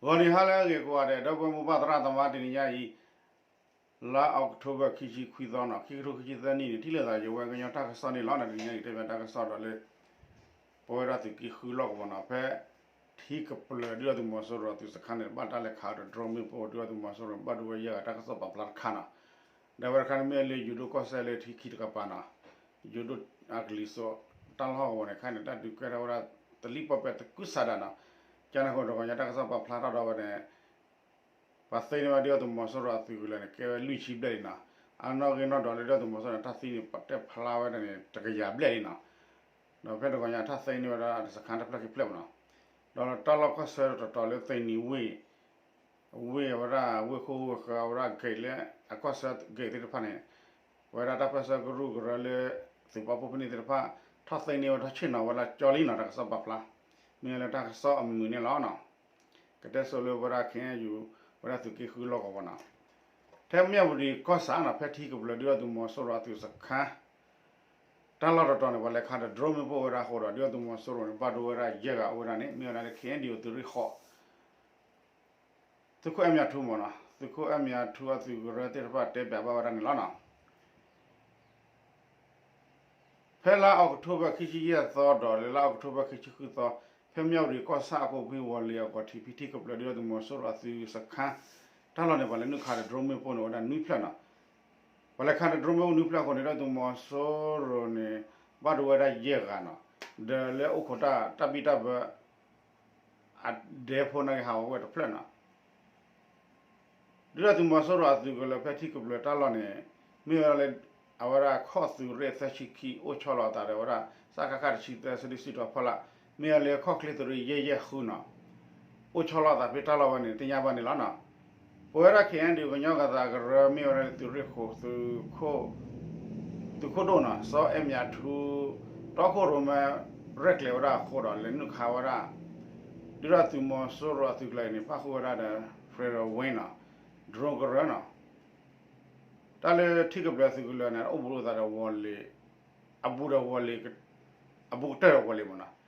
ဂီၤနံၤဟါလၢအဂ့ၤကိးဂၤဒဲး ဒီပုၢ်ဝဲၢ်မိၢ်ပၢ်သရၣ်သမါ တနံၤညါအံၤ လါအီးကထိဘၢၣ် ခံဆံခွံသီနီၤ ခံကထိခံဆံသၢနံၣ်န့ၣ် ထံၣ်လိာ်သးယဝဲကညီတၢ်ကစီၣ်န့ၣ်လီၤ. တနံၤညါအံၤ တဲဘၣ်တၢ်ကစီၣ်ဒီးလၢ ပဝဲဒၣ်သုးက့ဃုလီၢ်ကဝီၤနီၤ ဖဲထံကပျၢၤဒုၣ်ဒါသုးမီၤစိရိၤအသုးစခါန့ၣ် ဘၣ်တၢ်လဲၤခးဒီး drone မ့ၣ်ပိၢ် ဒုၣ်ဒါသုးမီၤစိရိၤ ဘၣ်ဒိဝဲယဲၢ်ဂၤ တၢ်ကစီၣ်ပာ်ဖျါတခါနီၤ. ဒီးဝဲတခါန့ၣ်မ့ၢ်လၢယိၤဒိၣ်ကီၢ်စဲၣ်လၢထံခံတကပၤနီၤ ယိၤဒိၣ်အကလံၤစိး တၢ်လီၢ်ကဝီၤန့ၣ် ခဲအံၤန့ၣ် တၢ်ဒုးကဲထီၣ်ဝဲဒၣ် တလံၣ်ပီၣ်ပဲာ်သကုၤဆးဒးနီၤ. ကန့ၣ်အဃိ တဂီၤညါတၢ်ကစီၣ်ပာ်ဖျါထီၣ်ဒီးဝဲန့ၣ် ပှၤသ့န့ၢ်ဝဲဒုၣ်ဒါသုးမီၤစိရိၤအသုးကလၢၤန့ၣ် ကဲဝဲလွံၢ်ဆံဘျဲၣ်လံနီၤ. အနီၣ်ဂံၢ်နီၣ်ဒွးလၢဒုၣ်ဒါသုးမီၤစိရိၤန့ၣ် တၢ်သံန့ၣ် ပတဲဖျါဝဲဒၣ်န့ၣ် တကယၤဘျဲၣ်လံနီၤ. ဒီးဖဲတဂီၤညါတၢ်သ့န့ၢ်ဝဲဒၣ်စခါတဖျၢၣ်ခံဖျၢၣ်မနီၤ. ဒီးတၢ်လီၢ်ကီၢ်ဆၢတတီၤလၢသ့နံၤဝ့ၢ် ဝ့ၢ်ဝဲဒၣ် ဝ့ၢ်ခိၣ်ဝ့ၢ်ဃၢၤဝဲဒၣ် gate လၢအကီၢ်ဆၢ gate သ့ၣ်တဖၣ်န့ၣ် ပဝဲဒၣ်တၢ်ပၢၢ်ဆၢကရူၢ်ကရၢလၢ သုးပာ်ဖှိၣ်ဖဲန့ၣ်သ့ၣ်တဖၣ် ထီၣ်သ့န့ၢ်ဝဲထီၣ်ဆ့ၣ်နီၤဝဲလၢကၠီလံနီၤ တၢ်ကစီၣ်ပာ်ဖျါ မ့ၢ်လၢတၢ်ကစီၣ်အမုာ်န့ၣ်လီၤနီၤ. ကတဲဆိလၢဝဲဒၣ် ခ့ၣ်အဲၣ်ယူၣ် ဝဲဒၣ်သုးက့ဃုလီၢ်ကဝီၤနီၤ. ထဲမၠၣ်ဝတံၤကီၢ်ဆၣ်နီၤ ဖဲထံကပျၢၤဒုၣ်ဒါသုးမီၤစိရိၤအသုးစခါ တၢ်လီၢ်တတီၤန့ၣ် ပှၤလဲၤခးဒီး drone မ့ၣ်ပိၢ်ဝဲဒၣ်အဃိဒီး ဒုၣ်ဒါသုးမီၤစိရိၤန့ၣ် ဘၣ်ဒိဝဲဒၣ်ယဲၢ်ဂၤအိၣ်ဝဲဒၣ်န့ၣ် မ့ၢ်ဝဲဒၣ်လၢ ခ့ၣ်အဲၣ်ယူၣ် သုးရ့ၣ်ဃီ သုးခိၣ်အဲၣ်မၠးထူမနီၤ သုးခိၣ်အဲၣ်မၠးထူအသုးကရၢသ့ၣ်တဖၣ်တဲပၠးဘၣ်ဝဲဒၣ်န့ၣ်လီၤနီၤ. ဖဲလါအီးကထိဘၢၣ် ခံဆံယဲၢ်သီဒီးလၢလါအီးကထိဘၢၣ် ခံဆံဃုသီ ဖဲမၠၣ်ဝတံၤကီၢ်ဆၣ်အကိးဖှံဝီၤလ့ၤအဂီၤထံး ဖဲထံကပျၢၤဒုၣ်ဒါသုးမီၤစိရိၤအသုးစခါ တၢ်လီၢ်န့ၣ် ပှၤလဲၤနုာ်ခးဒီး drone မ့ၣ်ပိၢ်န့ၣ် အိၣ်ဝဲဒၣ်နွံဖျၢၣ်နီၤ. ပှၤလဲၤခးဒီး drone မ့ၣ်ပိၢ်နွံဖျၢၣ်အဃိန့ၣ် ဒုၣ်ဒါသုးမီၤစိရိၤန့ၣ် ဘၣ်ဒိဝဲဒၣ်ယဲၢ်ဂၤနီၤ. ဒီးလၢအိၣ်ခိးတၢ်တၢ်ဘံၣ်တၢ်ဘၢ အဒဲဖိန့ၣ်က့ၤဟးဂီၤဝဲတဖျၢၣ်နီၤ. ဒုၣ်ဒါသုးမီၤစိရိၤအသုးကလၢၤဖဲထံကပျၢၤတၢ်လီၢ်န့ၣ် မ့ၢ်ဝဲဒၣ်လၢ အဝဲဒၣ်ခီၣ်သုးရ့ၣ်သၢဆံခံ အိၣ်ဆီလီၤအသးဒီးဝဲဒၣ် စကခ တဆံသၢ စဒံးစံးထီၣ်ဖီလာ် မ့ၢ်ဝဲလၢခီၣ်ချ့သုးရ့ၣ်ယဲၢ်ယဲၢ်ဃုနီၤ အိၣ်ဆီလီၤအသးဖဲတၢ်လီၢ်ဝဲန့ၣ် သ့ၣ်ညါဘၣ်န့ၣ်လီၤနီၤ. ပဝဲဒၣ် ခ့ၣ်အဲၣ်ယူၣ် ကညီကသးကရၢ မ့ၢ်ဝဲဒၣ်သုးရ့ၣ်ဃိး သုးခိၣ် သုးခိၣ်ဒိၣ်နီၤ စီၤအဲၣ်မၠးထူ တီခိၣ်ရိၣ်မဲ ရဲၣ်ကျဲၤဝဲဒၣ်အဃိဒီး လဲၤနုာ်ခးဝဲဒၣ် ဒုၣ်ဒါသုးမီၤစိရိၤအသုးကလၢၤအံၤန့ၣ် ပၣ်ဃုာ်ဝဲဒၣ်ဒီး Federal Wing နီၤ drone ကရၢနီၤ တၢ်လၢထံကပျၢၤသုးကလၢၤန့ၣ် အိၣ်ဘူးလိာ်သးဒီးဝီၤလ့ၤ အဘူးဒီးဝီၤလ့ၤ အဘူးကတၢၢ်ဒီးဝီၤလ့ၤမနီၤ.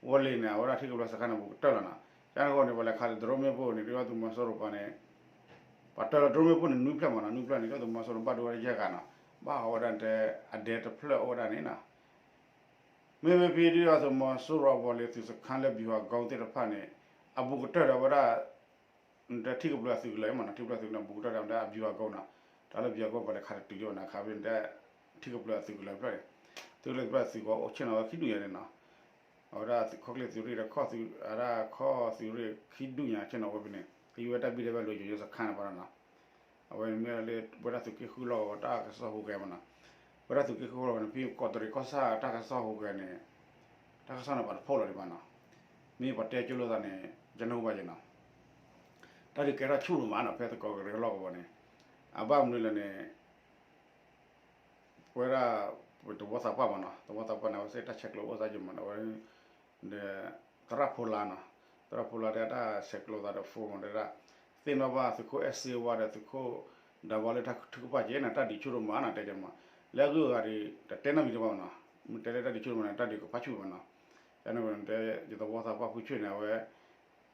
ဝီၤလ့ၤန့ၣ် အဝဲဒၣ်ထံကပျၢၤစခါန့ၣ် ဘူးကတၢၢ်လီၤနီၤ. ကန့ၣ်အဃိန့ၣ် ပှၤလဲၤခးဒီး drone မ့ၣ်ပိၢ်န့ၣ် ဒုၣ်ဒါသုးမီၤစိရိၤပှၤန့ၣ် ပှၤတၢၢ်လီၤ drone မ့ၣ်ပိၢ်န့ၣ် နွံဖျၢၣ်မနီၤ နွံဖျၢၣ်န့ၣ် ဒုၣ်ဒါသုးမီၤစိရိၤဘၣ်ဒိဝဲဒၣ်ယဲၢ်ဂၤနီၤ. ဘၣ်ဟးဂီၤဝဲဒၣ်တဲ အဒဲတဖျၢၣ်အိၣ်ဝဲဒၣ်န့ၣ်နီၤ. မ့မ့ၢ်ဖဲဒုၣ်ဒါသုးမီၤစိရိၤအဝီၤလ့ၤသုးစခါလၢ ဗျူဟာကုန်း သ့ၣ်တဖၣ်န့ၣ် အဘူးကတၢၢ်ဒီးဝဲဒၣ် ထံကပျၢၤသုးကလၢၤမနီၤ ထံကပျၢၤသုးကလၢၤ ဘူးကတၢၢ်ဒီးဝဲဒၣ် ဗျူဟာကုန်း နီၤ. တၢ်လၢ ဗျူဟာကုန်း ပှၤလဲၤခးတတုၤလီၤနီၤ ခးဖဲန့ၣ်တဲ ထံကပျၢၤသုးကလၢၤဖျၢၣ်န့ၣ် သုးကလၢၤတဖျၢၣ်သုးကီၢ်အိၣ်ဆ့ၣ်နီၤဝဲခံဒူၣ်ညါန့ၣ်နီၤ. အဝဲဒၣ်ခီၣ်ချ့သုးရ့ၣ်ဒီး ခီၣ်သုးရ့ၣ်ခံဒူၣ်ညါဆ့ၣ်နီၤဝဲဖဲန့ၣ် ကယုၢ်ဝဲတၢ်ဘံၣ်တၢ်ဘၢလၢယိၤယိၤစခါန့ၣ်ပနီၤ. အဝဲန့ၣ်မ့ၢ်လၢ ဝဲဒၣ်သုးက့ဃုလီၢ်ကဝီၤတၢ်ကစီၣ်ဟူးဂဲၤမနီၤ. ဝဲဒၣ်သုးက့ဃုလီၢ်ကဝီၤန့ၣ် ဖဲကီးတရံးကီၢ်ဆၣ်တၢ်ကစီၣ်ဟူးဂဲၤန့ၣ် တၢ်ကစီၣ်န့ၣ်ပှၤတဖီၣ်လီၤဒံးဘၣ်နီၤ. မ့ၢ်ပှၤတဲကၠိလိာ်သးန့ၣ် ယနၢ်ဟူဘၣ်ယဲနီၤ. တၢ်ဒုးကဲထီၣ်ဆူၣ်ဒိၣ်မးနီၤ ဖဲသကိးကရၢလီၢ်ကဝီၤန့ၣ် အဘၣ်မနုၤလဲၣ်န့ၣ် ပဝဲဒၣ် သဝီသးပှၢ်မနီၤ သဝီသးပှၢ်န့ၣ် အဝဲသ့ၣ်တၢ်ဆဲးကျိးအိၣ်သးယံာ်မနီၤ အဝဲ ဒီး သရၣ်ဖိလါနီၤ သရၣ်ဖိလါတဲတၢ်ဆဲးကျိးသးဒီး phone မနီၤ တဲဒၣ် သ့ၣ်နီၣ်ဘၣ်သုးခိၣ်အဲၣ်စ့ဝါဒီးသုးခိၣ်ဒးဘီလၢတၢ်ထုကဖၣ်က့ၤန့ၣ် တၢ်ဒုးဆူၣ်ဒိၣ်မးနီၤ တဲကမး လၢအဂုၤအဂၤဒီး တတဲနီတမံၤတဘၣ်မနီၤ မ့ၢ်တဲလၢတၢ်ဒုးဆူၣ်ဒိၣ်မးန့ၣ် တၢ်ဒုးကဖးဆူၣ်မနီၤ တဲ ယသဝီသးပှၢ်ဖုဆ့ၣ်န့ၣ် အဝဲ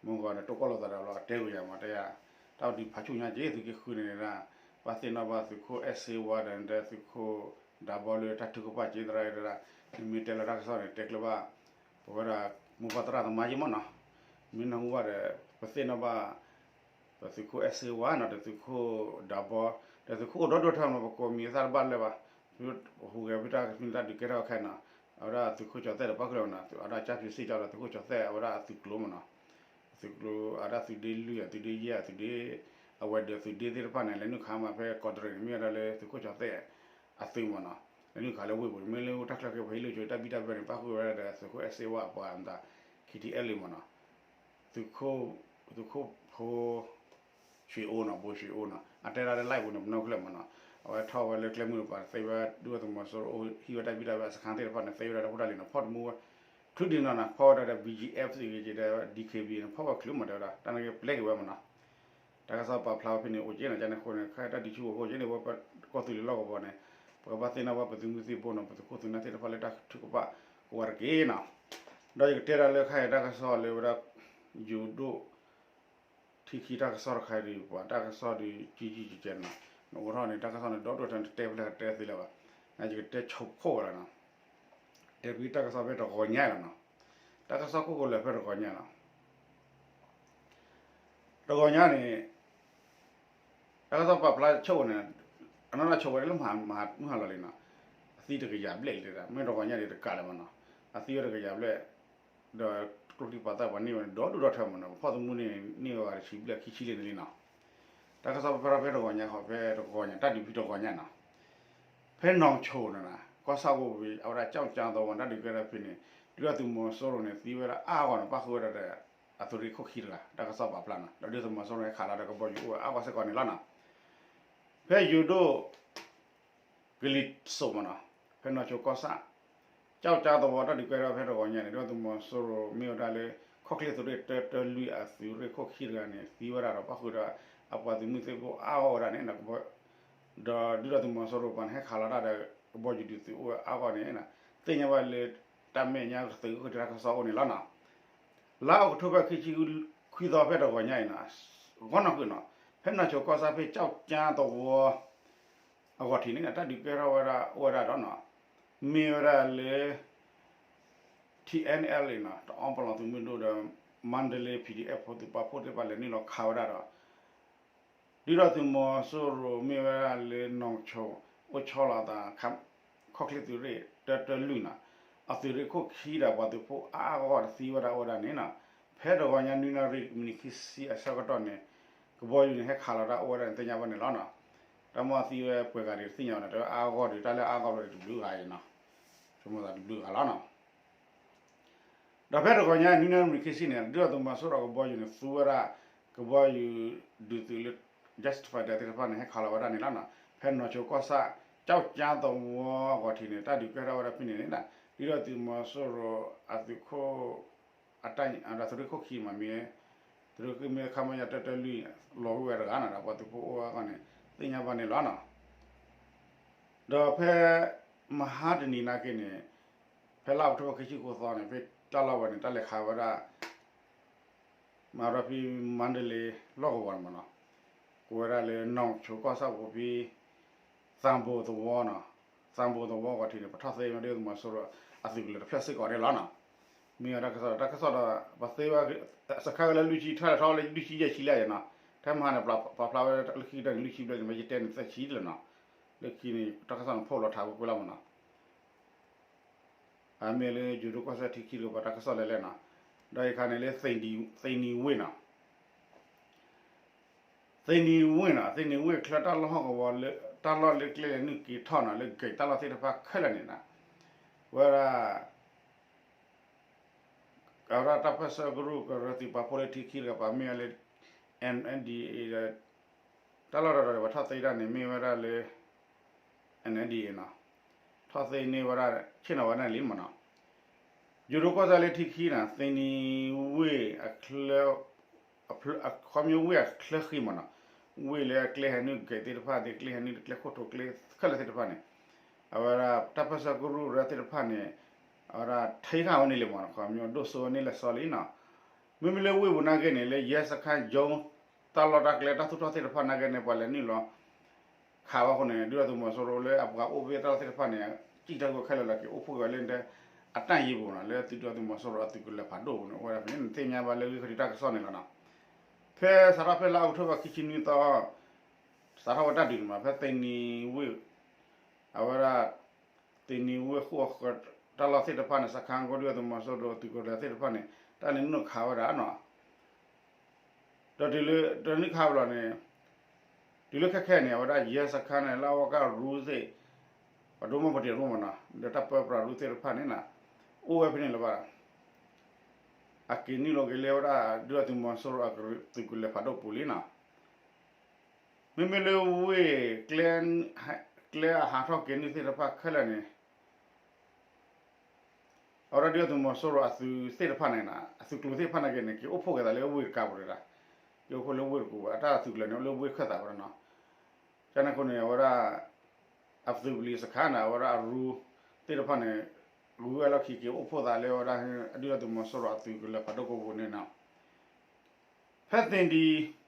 မုၢ်ဂီၤန့ၣ် တိၢ်ကီၢ်လိာ်သးဒီးလီၤ အတဲဂ့ၤယၤမး တဲယၤ တၢ်ဒုးဖးဆူၣ်ညါက့ၤ သုးက့ဃုန့ၣ်ဒၣ် ဘၣ်သ့ၣ်နီၣ်ဘၣ်သုးခိၣ်အဲၣ်စ့ဝါဒီး သုးခိၣ်ဒးဘီလၢတၢ်ထုကဖၣ်က့ၤသရၣ်တဲဒၣ် နမ့ၢ်တဲလီၤတၢ်ကစီၣ်န့ၣ် တဲကျၢၤဘၣ် ပဝဲဒၣ်မိၢ်ပၢ်သရၣ်သမါက့ၤမနီၤ မ့ၢ်နၢ်ဟူဘၣ်ဒီး ပသ့ၣ်နီၣ်ဘၣ် ပသုးခိၣ်အဲၣ်စ့ဝါနီၤ ဒီးသုးခိၣ်ဒးဘီ ဒီးသုးခိၣ်အိၣ်ဒီဒိၣ်ထီၣ်မး ပကိးမံၤအသၣ်တဘၣ်လၢၤဘၣ် ဟူးဂဲၤဖဲတၢ်ကမံၤတၢ်ဒုးကဲထီၣ်ခဲနီၤ အဝဲဒၣ်သုးခိၣ်ကၠီၤသဲၣ်ဒီးပၣ်ဃုာ်လီၤမနီၤ အဝဲဒၣ်ကၠၣ်ဖံးစ့ၣ်ကၠီဒီးသုးခိၣ်ကၠီၤသဲၣ် အဝဲဒၣ်အသုးကျိၤမနီၤ သုးကျိၤ အဝဲဒၣ်သုးဒ့လွံၢ် သုးဒ့ယဲၢ် သုးဒ့ အဝဲဒၢးသုးဒ့သ့ၣ်တဖၣ်န့ၣ် လဲၤနုာ်ခးမးဖဲကီးတရံးန့ၣ် မ့ၢ်ဝဲဒၣ်လၢသုးခိၣ်ကၠီၤသဲၣ်အသုးမနီၤ လဲၤနုာ်ခးလၢဝ့ၢ်ပူၤန့ၣ် မ့ၢ်လၢတၢ်ချၢက့ၤပှၤဟံးလိာ်က့ၤတၢ်ဘံၣ်တၢ်ဘၢန့ၣ် ပၣ်ဃုာ်ဝဲဒၣ်ဒီးသုးခိၣ်အဲၣ်စ့ဝါအပှၤမတၤ ခံထံအဲၣ်လံမနီၤ သုးခိၣ် သုးခိၣ်ဖိ ဆွေအိနီၤ ဘိဆွေအိနီၤ အတဲဒၣ်လၢ live ပူၤန့ၣ် ပနီၢ်ကလၢာ်မနီၤ အဝဲထီၣ်ဝဲလၢကျဲမုၢ်တပၤ သ့ဝဲဒုၣ်ဒါသုးမီၤစိရိၤ ဟံးဝဲတၢ်ဘံၣ်တၢ်ဘၢအစခါသ့ၣ်တဖၣ်န့ၣ် သ့ဝဲဒၣ်တၢ်ဖိတၢ်လံၤန့ၣ် ဖီၣ်တမူဝဲ ချုးဒံးနီၤနီၤ ဖီၣ်ဝဲဒၣ်ဒီး ဘီၣ်ကၠံၣ်အဲၣ်ဖ် သ့ၣ်ဂ့ၤက့ၤဒီး ဒံၣ်ခ့ဘံၣ်န့ၣ် ဖီၣ်ဝဲချုးမးတဲဝဲဒၣ် တၢ်န့ၣ်က့ၤပျဲက့ၤဝဲမနီၤ တၢ်ကစီၣ်ပာ်ဖျါဝဲဖဲန့ၣ် အိၣ်က့ၤနီၤ ကန့ၣ်အဃိန့ၣ် ခဲအံၤတၢ်ဒုးဆူၣ်အိၣ်ဃိက့ၤန့ၣ် ဝဲပကီၢ်သူလ့ၤလီၢ်ကဝီၤန့ၣ် ပကဘၣ်သ့ၣ်နီၣ်ဘၣ်ပသုးမုၢ်သံၣ်ဘိနီၤ ပသုးခိၣ်သုးနၢ်သ့ၣ်တဖၣ်လၢတၢ်ထုကဖၣ်ကဝီၤတက့ၢ်နီၤ ဒီးယကတဲဒၣ်လၢခဲအံၤတၢ်ကစီၣ်လၢဝဲဒၣ် ယိၤဒိၣ် ထံခံတၢ်ကစီၣ်တခါဒီး ပှၤတၢ်ကစီၣ်ဒီး ကံကံကဲကဲနီၤ, နအိးထီၣ်န့ၣ် တၢ်ကစီၣ်န့ၣ် ဒီဒိၣ်ထီန့ၣ် တတဲဖဲလဲၣ်ကတဲသ့လၢၤဘၣ်, နယကတဲဆိခိၣ်ဝဲလီၤနီၤ, တဲဖဲတၢ်ကစီၣ်ဖဲတဂီၤညါလီၤနီၤ, တၢ်ကစီၣ်ခိၣ်ကိးလၢာ်ဖဲတဂီၤညါနီၤ, တဂီၤညါန့ၣ် တၢ်ကစီၣ်ပာ်ဖျါဆိဝဲန့ၣ်, အနီၢ်နီၢ်ဆိဝဲလၢမုၢ်ဟါလီၤလံနီၤ, အသံတကယၤဘျဲၣ်လံ, မ့ၢ်တဂီၤညါဒံးတကးလၢၤမးနီၤ, အသံဝဲတကယၤဘျဲၣ်, ဒီးကျိချံပာ်သၣ်ပှၤန့ၢ်ဝဲန့ၣ် ဒီဒိၣ်ဒီထၢမးနီၤ, ပဖီၣ်သမူန့ၣ် န့ၢ်ဝဲဂၤတဆံဘျဲၣ်ခံဆံလံန့ၣ်လံနီၤ, တၢ်ကစီၣ်ပာ်ဖျါဖဲတဂီၤညါဃီ ဖဲတဂီၤညါ တၢ်ဒုးဖဲတဂီၤညါနီၤ, ဖဲနီၢ်ဆိနီၤ, ကီၢ်ဆၣ်အိၣ်ဝဲ အဝဲဒၣ်ကၠီကၠါသဝီ တၢ်ဒုးကဲထီၣ်ဖဲန့ၣ် ဒုၣ်ဒါသုးမီၤစိရိၤန့ၣ် သံဝဲဒၣ်အါဂီၢ်နီၤ, ပၣ်ဃုာ်ဝဲဒၣ်ဒီး အသုးရ့ၣ်ခိၣ်ခံတဂၤ တၢ်ကစီၣ်ပာ်ဖျါနီၤ, ဒီးဒုၣ်ဒါသုးမီၤစိရိၤဟဲခးလီၤဒီးကဘီယူၤအိၣ်ဝဲအါဂီၢ်စ့ၢ်ကီးန့ၣ်လီၤနီၤ, ဖဲယိၤဒိၣ် ကလံၤစိးမးနီၤ, ဖဲနီၢ်ဆိကီၢ်ဆၣ် ကၠီကၠါသဝီ တၢ်ဒုးကဲထီၣ်ဖဲတဂီၤညါန့ၣ် ဒုၣ်ဒါသုးမီၤစိရိၤမ့ၢ်ဝဲဒၣ်လၢ ခီၣ်ချ့သုးရ့ၣ်တၢတၢလွံၢ်အသုးရ့ၣ်ခိၣ်ခံတဂၤန့ၣ် သံဝဲဒၣ်ဒီးပၣ်ဃုာ်ဒီး အပှၤသုးမုၢ်သံၣ်ဘိအါဂီၢ်ဝဲဒၣ်န့ၣ် ဒီးဒုၣ်ဒါသုးမီၤစိရိၤပှၤန့ၣ် ဟဲခးလီၤတၢ်ဒီးကဘီယူၤဒုးသုးအိၣ်ဝဲအါဂီၢ်န့ၣ် သ့ၣ်ညါဘၣ်လၢ တၢ်မဲာ်ညါကသ့ၣ်ဂ့ၤကတၢၢ်တၢ်ကစီၣ်အိၣ်န့ၣ်လီၤနီၤ, လါအီးကထိဘၢၣ်ခံဆံခွံသီဖဲတဂီၤညါအံၤနီၤ, ဂီၢ်နီၢ်ကွံာ်နီၤ, ဖဲနီၢ်ဆိကီၢ်ဆၣ်ဖဲကၠီကၠါသဝီ အဂီၢ်ထံးန့ၣ် တၢ်ဒုးကဲထီၣ်ဝဲဒၣ်အိၣ်ဝဲဒၣ်ဒီးနီၤ, မ့ၢ်ဝဲဒၣ်လၢ ထံၣ်အဲၣ်အဲၣ်လံနီၤ, တအီပလီၢ်သုးမုၢ်ဒိၣ်ဒီး မါဒလ့ PDF ဖိသုးပာ်ဖှိၣ်သ့ၣ်တဖၣ်လဲၤနုာ်လီၤခးဝဲဒၣ်ဒီး ဒုၣ်ဒါသုးမီၤစိရိၤမ့ၢ်ဝဲဒၣ်လၢနီၢ်ဆိ အိၣ်ဆီလီၤအသး ခီၣ်ချ့သုးရ့ၣ်တၢတၢလွံၢ်နီၤ, အသုးရ့ၣ်ခိၣ်ခံဒီးပှၤသုးဖိအါအါဂီၢ်ဂီၢ်တသံဝဲဒၣ်အိၣ်ဝဲဒၣ်န့ၣ်နီၤ, ဖဲတဂီၤညါနွံနၣ်ရံၣ်မံးနံးခံဆံအဆၢကတီၢ်န့ၣ် ကဘီယူၤန့ၣ် ဟဲခးလီၤတၢ်အိၣ်ဝဲဒၣ်န့ၣ် သ့ၣ်ညါဘၣ်န့ၣ်လီၤနီၤ, တၢ်မ့ၢ်သံဝဲပှဲၤဂၤဒီးတသ့ၣ်ညါဘၣ်န့ၣ် တအါဂီၢ်ဒီး တၢ်လၢအါဂီၢ်ဒီးတဘျုးဂၤအံၤနီၤ, ဆိကမိၣ်သးတဘျုးဂၤလီၤနီၤ. ဒီးဖဲတဂီၤညါ နွံနၣ်ရံၣ်မံးနံးခံဆံန့ၣ် ဒုၣ်ဒါသုးမီၤစိရိၤကဘီယူၤန့ၣ် သူဝဲဒၣ် ကဘီယူၤဒုးသုးလၢ jet fighter သ့ၣ်တဖၣ်န့ၣ် ဟဲခးလီၤဝဲဒၣ်န့ၣ်လီၤနီၤ. ဖဲနီၢ်ဆိကီၢ်ဆၣ် ကၠီကၠါသဝီအဂီၢ်ထံးန့ၣ် တၢ်ဒုးကဲထီၣ်ဝဲဒၣ်ဖဲန့ၣ်န့ၣ် ဒုၣ်ဒါသုးမီၤစိရိၤအသုးခိၣ် အတၢ် ဒီးသုးရ့ၣ်ခိၣ်ခံမးမ့ၢ် သုးရ့ၣ်ခိၣ်မ့ၢ် ခမရ တၢတၢလွံၢ် လီၤဝဲတဂၤနီၤ ဒီးပှၤသုးဖိအိၣ်ဝဲအဂီၢ်န့ၣ် သ့ၣ်ညါဘၣ်န့ၣ်လီၤနီၤ. ဒီးဖဲ မဟါတနံၤနာ်က့န့ၣ် ဖဲလါအီးကထိဘၢၣ်ခံဆံဃိးသီန့ၣ် ဖဲတၢ်လီၢ်ဝဲန့ၣ် တၢ်လဲၤခးဝဲဒၣ် မၤရဖံ မါဒလ့ လီၢ်ကဝီၤန့ၣ်မးနီၤ, ကိးဝဲဒၣ်လၢနီၢ်ဆိကီၢ်ဆၣ်ပူၤဖဲ သံဘိသဝီနီၤ, သံဘိသဝီဂီၢ်ထံးန့ၣ် ပထီၣ်သ့မ့ၢ်ဒုၣ်ဒါသုးမီၤစိရိၤ အသုးကလၢၤတဖျၢၣ်စ့ၢ်ကီးန့ၣ်လီၤနီၤ. မ့ၢ်ဝဲတၢ်ကစီၣ်ဒီး တၢ်ကစီၣ်ဒီး ပသ့ဝဲ စခါဝဲလၢလွံၢ်ဆံ ထီၣ်လဲၤထီၣ်လၢလွံၢ်ဆံယဲၢ်ဆံလၢယဲၢ်နီၤ, ထဲမဟါန့ၣ် ပာ်ဖျါဝဲလၢခံကတၢၢ်န့ၣ် လွံၢ်ဆံဘျဲၣ်န့ၣ် မ့ၢ်ယတဲန့ၣ်သၢဆံလၢနီၤ, လၢခံန့ၣ် တၢ်ကစီၣ်န့ၣ် ဖီၣ်လီၤထးကွ့ၢ်ကွ့ၢ်လီၤမးနီၤ. အမ့ၢ်လၢယိၤဒိၣ်ကီၢ်စဲၣ်ထံခံတကပၤတၢ်ကစီၣ်လဲၤလဲၣ်နီၤ, ဒီးယခါန့ၣ်လၢ သ့ၣ်နံၤဝ့ၢ်နီၤ, သ့ၣ်နံၤဝ့ၢ်နီၤ, သ့ၣ်နံၤဝ့ၢ်ချၢတၢ်လီၢ်ဟီၣ်ကဝီၤလၢ တၢ်လီၢ်လၢကျဲလဲၤနုာ်က့ၤထီၣ်နီၤ လၢ gate တၢ်လီၢ်သ့ၣ်တဖၣ်ခဲလၢာ်န့ၣ်နီၤ, ဝဲဒၣ် အဝဲဒၣ်တၢ်ပၢၢ်ဆၢကရူၢ်ကရၢသုးပာ်ဖှိၣ်လၢထံခံတကပၤမ့ၢ်ဝဲလၢ MNDAA ဒီး တၢ်လီၢ်တတီၤဒီးပှၤထီၣ်သ့တၢ်န့ၣ် မ့ၢ်ဝဲဒၣ်လၢ MNDAA နီၤ, ထီၣ်သ့န့ၢ်ဝဲဒၣ် ဆ့ၣ်နီၤဝဲဒၣ်လံမးနီၤ. ယိၤဒိၣ်ကီၢ်စဲၣ်လၢထံခံနီၤ သ့ၣ်နံၤဝ့ၢ်အချၢ အခီပညီဝ့ၢ်အချၢဃံမးနီၤ, ဝ့ၢ်လၢအကျဲဟဲနုာ် gate သ့ၣ်တဖၣ် ကျဲဟဲနုာ် ကျဲခိၣ်ထိး ကျဲခဲလၢာ်သ့ၣ်တဖၣ်န့ၣ် အဝဲဒၣ်တၢ်ပၢၢ်ဆၢကရူၢ်ကရၢသ့ၣ်တဖၣ်န့ၣ် အဝဲဒၣ်ထံၣ်ဃာ်ဝဲန့ၣ်လံမးနီၤ, ခီပညီဒိၣ်စိဝဲန့ၣ်လၢစီလံနီၤ. မ့မ့ၢ်လၢဝ့ၢ်ပူၤနာ်က့န့ၣ် လၢရဲစခန်းရုံး တၢ်လီၢ်တၢ်ကျဲတၢ်သူၣ်ထီၣ်သ့ၣ်တဖၣ်နာ်က့န့ၣ် ပှၤလဲၤနုာ်လီၤ ခးဝဲအဃိန့ၣ် ဒုၣ်ဒါသုးမီၤစိရိၤလၢအပှၤအိၣ်ဖဲတၢ်လီၢ်သ့ၣ်တဖၣ်န့ၣ် စံၣ်တၢ်ဂိၢ်ခဲလၢာ်လီၤက့ၤအိၣ်ဖှိၣ်က့ၤဝဲလၢ အတၢ်ယံၤပူၤနီၤ လၢသုးဒုၣ်ဒါသုးမီၤစိရိၤအသုးကလၢၤဖးဒိၣ်ပူၤန့ၣ် အိၣ်ဝဲဒၣ်ဖဲန့ၣ် နသ့ၣ်ညါဘၣ်လၢဂ့ၢ်ခီဒံးတၢ်ကစီၣ်န့ၣ်လီၤနီၤ. ဖဲစးထီၣ်ဖဲလါအီးကထိဘၢၣ်ခံဆံနွံသီ စးထီၣ်ဝဲတၢ်ဒုးန့ၣ်မး ဖဲသ့ၣ်နံၤဝ့ၢ် အဝဲဒၣ် သ့ၣ်နံၤဝ့ၢ်ဃိၣ်အဃၢၤ တၢ်လီၢ်သ့ၣ်တဖၣ်န့ၣ် စခန်းကီၢ်ဒုၣ်ဒါသုးမီၤစိရိၤအသုးကလၢၤသ့ၣ်တဖၣ်န့ၣ် တၢ်လဲၤနုာ်ခးဝဲဒၣ်နီၤ. ဒီးတုၤလၢ တနုာ်ခးဝဲလီၤန့ၣ် တုၤလၢခဲခဲန့ၣ် အဝဲဒၣ်ရဲစခန်းန့ၣ် လၢအဝဲကရူၢ်သ့ၣ် ပဒိၣ်မိၢ်ပတ့ၢ်ရိၣ်မးနီၤ ဒီးတၢ်ပၢပြးရူၢ်သ့ၣ်တဖၣ်န့ၣ်နီၤ အိၣ်ဝဲဖဲန့ၣ်လၢၤဘၣ်. အက့ၤနုာ်လီၤက့ၤလၢဝဲဒၣ် ဒုၣ်ဒါသုးမီၤစိရိၤအသုးကလၢၤဖးဒိၣ်ပူၤလံနီၤ. မ့မ့ၢ်လၢဝ့ၢ် ကျဲအဟးထီၣ်က့ၤနုာ်သ့ၣ်တဖၣ်ခဲလၢာ်န့ၣ် အဝဲဒၣ်ဒုၣ်ဒါသုးမီၤစိရိၤအသုးသ့ၣ်တဖၣ်န့ၣ် အသုးကျိၤသ့ၣ်တဖၣ်နာ်က့န့ၣ် က့ၤအိၣ်ဖှိၣ်က့ၤသးလၢဝ့ၢ်တကးပူၤတဂ့ၤ, က့ၤအိၣ်ဖှိၣ်လၢဝ့ၢ်တကးပူၤ အတၢ်သုးကျိၤန့ၣ် အိၣ်လၢဝ့ၢ်ခၢၣ်သးဝဲဒၣ်နီၤ. ကန့ၣ်အဃိန့ၣ် အဝဲဒၣ် အသုးပလံၤစခန်းန့ၣ် အဝဲဒၣ်အရူၢ်သ့ၣ်တဖၣ်န့ၣ် ဂုၤဝဲလီၢ်ခံက့ၤအိၣ်ဖှိၣ်သးလၢအဝဲဒၣ် ဒုၣ်ဒါသုးမီၤစိရိၤအသုးကလၢၤဖးဒိၣ်ကိးပူၤန့ၣ်နီၤ. ဖဲသ့ၣ်နံၤ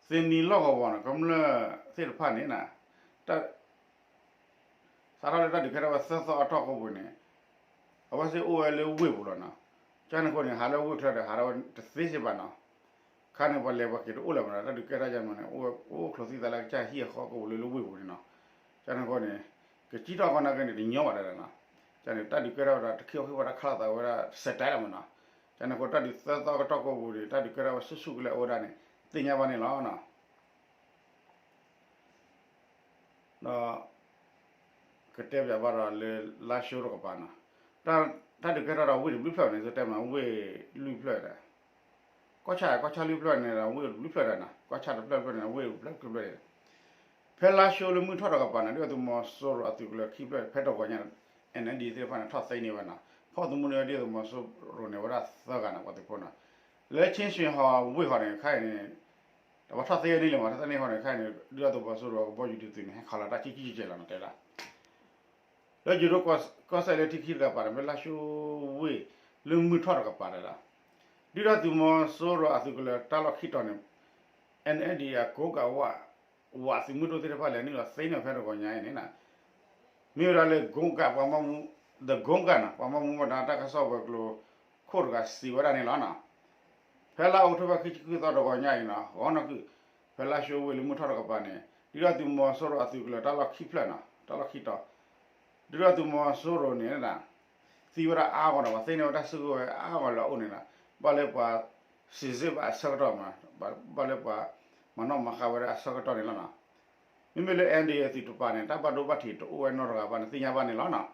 သ့ၣ်နံၤလီၢ်ကဝီၤန့ၣ် ကမျၢၢ်သ့ၣ်တဖၣ်န့ၣ် တၢ် စးထီၣ်လၢတၢ်ဒုးကဲထီၣ်ဝဲသၢသီအတီၢ်ပူၤန့ၣ် အဝဲသ့ၣ်အိၣ်ဝဲလၢဝ့ၢ်ပူၤလီၤနီၤ. ကန့ၣ်အဃိန့ၣ် ဟးလၢဝ့ၢ်ချၢဒီး ဟးထီၣ်ဝဲတသ့စ့ၢ်ဘၣ်နီၤ. ခါန့ၣ် ပှၤလဲၤပှၤက့ၤတအိၣ်လၢၤဘၣ်နီၤ, တၢ်ဒုးကဲထီၣ်ယါမးန့ၣ် အိၣ်ဝဲအိၣ်ချိးသံသးလၢကစၢ်ဟံၣ်အဃီကပူၤလၢလၢဝ့ၢ်ပူၤန့ၣ်နီၤ. ကန့ၣ်အဃိန့ၣ် ကစံၣ်ထီၣ်ကီနာ်က့န့ၣ် တညီဘၣ်တၢ်နီၤ. ကန့ၣ် တၢ်ဒုးကဲထီၣ်ဝဲဒၣ် တခ့အီၣ်ဃ့ဝဲဒၣ်ခးလိာ်သးဝဲဒၣ်တစဲးတၢ်လီၤမးနီၤ. ကန့ၣ်အဃိ တၢ်ဒုးသၢသီကတီၢ်ကိးပူၤန့ၣ် တၢ်ဒုးကဲထီၣ်ဝဲဆူၣ်ဆူၣ်ကလဲာ်အိၣ်ဝဲဒၣ်န့ၣ် သ့ၣ်ညါဘၣ်န့ၣ်လီၤနီၤ. ဒီး ကတဲပၠးဘၣ်ဒီးလၢ လါၡိတကပၤနီၤ, တၢ်ဒုးကဲထီၣ်ဒီးဝ့ၢ်တဘျုးဖျၢၣ်န့ၣ် တဲမးဝ့ၢ်လွံၢ်ဖျၢၣ်ဒီး ကီၢ်ဆၣ် ကီၢ်ဆၣ်လွံၢ်ဖျၢၣ်န့ၣ်ဒီး ဝ့ၢ်တဘျုးဖျၢၣ်ဒီးနီၤ, ကီၢ်ဆၣ်တဖျၢၣ်တဖျၢၣ်န့ၣ် ဝ့ၢ်တဘျုးဖျၢၣ်န့ၣ် ဖဲလါၡိလၢမုၢ်ထီၣ်တကပၤန့ၣ် ဒုၣ်ဒါသုးမီၤစိရိၤအသုးကလၢၤခံဖျၢၣ် ဖဲတဂီၤညါ NLD သ့ၣ်တဖၣ်န့ၣ် ထီၣ်သ့န့ၢ်ဝဲနီၤ, ဖီၣ်သမူန့ၢ်ဝဲဒုၣ်ဒါသုးမီၤစိရိၤန့ၣ် ဝဲဒၣ်သၢဂၤနီၤ ပှၤသုးဖိနီၤ, လၢ ခၠ့ၣ်ၡွ့ၣ်ဟီၣ်ဝ့ၢ်ဟီၣ်န့ၣ် ခဲအံၤန့ၣ် တဘၣ်ထီၣ်သ့န့ၢ်လံမး ထီၣ်သ့န့ၢ်ဟီၣ်န့ၣ် ခဲအံၤန့ၣ် ဒုၣ်ဒါသုးမီၤစိရိၤကဘီယူၤဒုးသုးန့ၣ် ဟဲခးလီၤတၢ်ကံကံကဲလီၤနီၤ တဲဒၣ် လၢယိၤဒိၣ်ကီၢ်စဲၣ်လၢထံခံတကပၤန့ၣ် ဖဲလါၡိဝ့ၢ် လၢမုၢ်ထီၣ်တကပၤန့ၣ်ဒီး ဒုၣ်ဒါသုးမီၤစိရိၤအသုးကလၢၤတၢ်လီၢ်ခံတီၤန့ၣ် NLD အကိးကးဝး ဝးသုးမုၢ်ဒိၣ်သ့ၣ်တဖၣ်လဲၤနုာ်လီၤသ့န့ၢ်ဖဲတဂီၤညါအံၤန့ၣ် မ့ၢ်ဝဲဒၣ်လၢ ကိကး ပှၤမၤမူ the ကိကးနီၤ ပှၤမၤမူမတၤတၢ်ကစီၣ်ဝဲၤကျိၤခိၣ်တဂၤစံးဝဲဒၣ်န့ၣ်လီၤနီၤ. ဖဲလါအီးကထိဘၢၣ်ခံဆံဃုသီတဂီၤညါအံၤနီၤ ဂီၤနီၢ်ကုၢ် ဖဲလါၡိဝ့ၢ်လၢမုၢ်ထီၣ်တကပၤန့ၣ် ဒုၣ်ဒါသုးမီၤစိရိၤအသုးကလၢၤတၢ်လီၢ်ခံဖျၢၣ်နီၤ တၢ်လီၢ်ခံတီၤ ဒုၣ်ဒါသုးမီၤစိရိၤန့ၣ် သံဝဲဒၣ်အါဂီၢ်နီၤ ပှၤသ့န့ၢ်ဝဲတၢ်စုကဝဲၤအါဂီၢ်လၢအအိၣ်န့ၣ်နီၤ ဘၣ်လၢပှၤ စံးစ့ၣ်ဘၣ်အဆၢကတီၢ်မး ဘၣ်လၢပှၤ မၤနီၣ်မၤဃါဝဲဒၣ်အဆၢကတီၢ်န့ၣ်လီၤနီၤ. မ့မ့ၢ်လၢ NDAA အသုးတကပၤန့ၣ် တၢ်ဘၣ်ဒိဘၣ်ထံးတအိၣ်ဝဲနီတဂၤဘၣ်န့ၣ် သ့ၣ်ညါဘၣ်န့ၣ်လီၤနီၤ.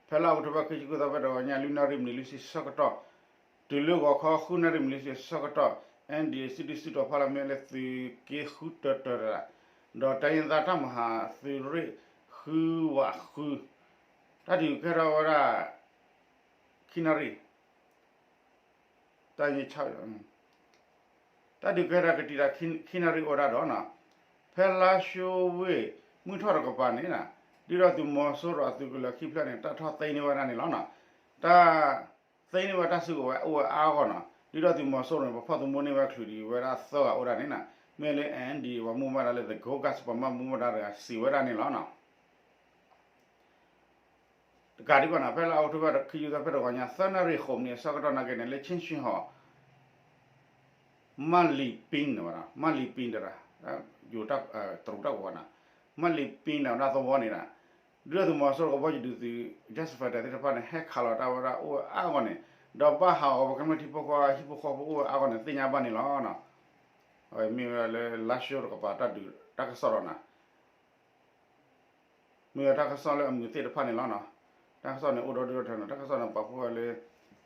ဖဲလါအီးကထိဘၢၣ်ခံဆံဃုသီဖဲတဂီၤညါ လွံၢ်နၣ်ရံၣ်မံးနံးလွံၢ်ဆံဆၢကတီၢ် တုၤလၢဂီၤခီဃုနၣ်ရံၣ်မံးနံးလွံၢ်ဆံဆၢကတီၢ် NDAA စံးဒုးစံးတီၤဖီလာ်မ့ၢ်လၢသုးက့ဃုတၢတၢတၢ် ဒီးတိုင်းရင်းသားတပ်မဟာ သုးရ့ၣ်ဃုဝးဃု တၢ်ဒုးကဲထီၣ်ဝဲဒၣ် ခံနၣ်ရံၣ် တၢ် တၢ်ဒုးကဲထီၣ်ကတံာ်တၢ်ခံနၣ်ရံၣ်အိၣ်ဒၣ်ဒီးနီၤ ဖဲလါၡိဝ့ၢ်မုၢ်ထီၣ်တကပၤန့ၣ် ဒုၣ်ဒါသုးမီၤစိရိၤအသုးကလၢၤခံဖျၢၣ်န့ၣ် တၢ်ထီၣ်သ့န့ၢ်ဝဲဒၣ်န့ၣ်လီၤနီၤ. တၢ်သ့န့ၢ်ဝဲတၢ်စုကဝဲၤအိၣ်ဝဲအါဂီၢ်နီၤ ဒုၣ်ဒါသုးမီၤစိရိၤန့ၣ် ပဖီၣ်သမူန့ၢ်ဝဲချုးဒံးဝဲဒၣ်သၢဂၤအိၣ်ဒၣ်န့ၣ်နီၤ မ့ၢ်လၢ NDAA ပှၤမူဘၣ်ဒါလၢ the ကိကး ပှၤမၤမူဘၣ်ဒါတဂၤစံးဝဲဒၣ်န့ၣ်လီၤနီၤ. တကးဒံးဘၣ်နီၤ ဖဲလါအီးကထိဘၢၣ်ခံဆံသီဖဲတဂီၤညါ သၢနၣ်ရံၣ်ဃိးမံးနံးအဆၢကတီၢ်နာ်က့န့ၣ် လၢခၠ့ၣ်ၡွ့ၣ်ဟီၣ် မၢ်လံၤပံန့ၣ်ဝဲဒၣ် မၢ်လံၤပံတရၣ် ယိၤတရူးတၢ်ကဝီၤနီၤ မၢ်လံၤပံန့ၣ်ဝဲဒၣ်သဝီန့ၣ်ဒီး ဒုၣ်ဒါသုးမီၤစိရိၤကဘီယူၤဒုးသုး jet fighter သ့ၣ်တဖၣ်န့ၣ် ဟဲခးလီၤတၢ်ဝဲဒၣ်အိၣ်ဝဲအါဂီၢ်န့ၣ် ဒီးဘၣ်ဟးဂီၤဝဲကမျၢၢ်ထံဖိကီၢ်ဖိဟံၣ်ဖိဃီဖိအိၣ်ဝဲအါဂီၢ်န့ၣ် သ့ၣ်ညါဘၣ်န့ၣ်လီၤနီၤ. အဝဲမ့ၢ်ဝဲဒၣ်လၢလါၡိတကပၤတၢ်ဒုးတၢ်ကစီၣ်ဒီးနီၤ မ့ၢ်ဝဲတၢ်ကစီၣ်လၢအမုာ်သ့ၣ်တဖၣ်န့ၣ်လီၤနီၤ. တၢ်ကစီၣ်န့ၣ်အိၣ်ဒီဒူၣ်ဒီထၢနီၤ တၢ်ကစီၣ်န့ၣ်ပာ်ဖှိၣ်ဝဲလၢ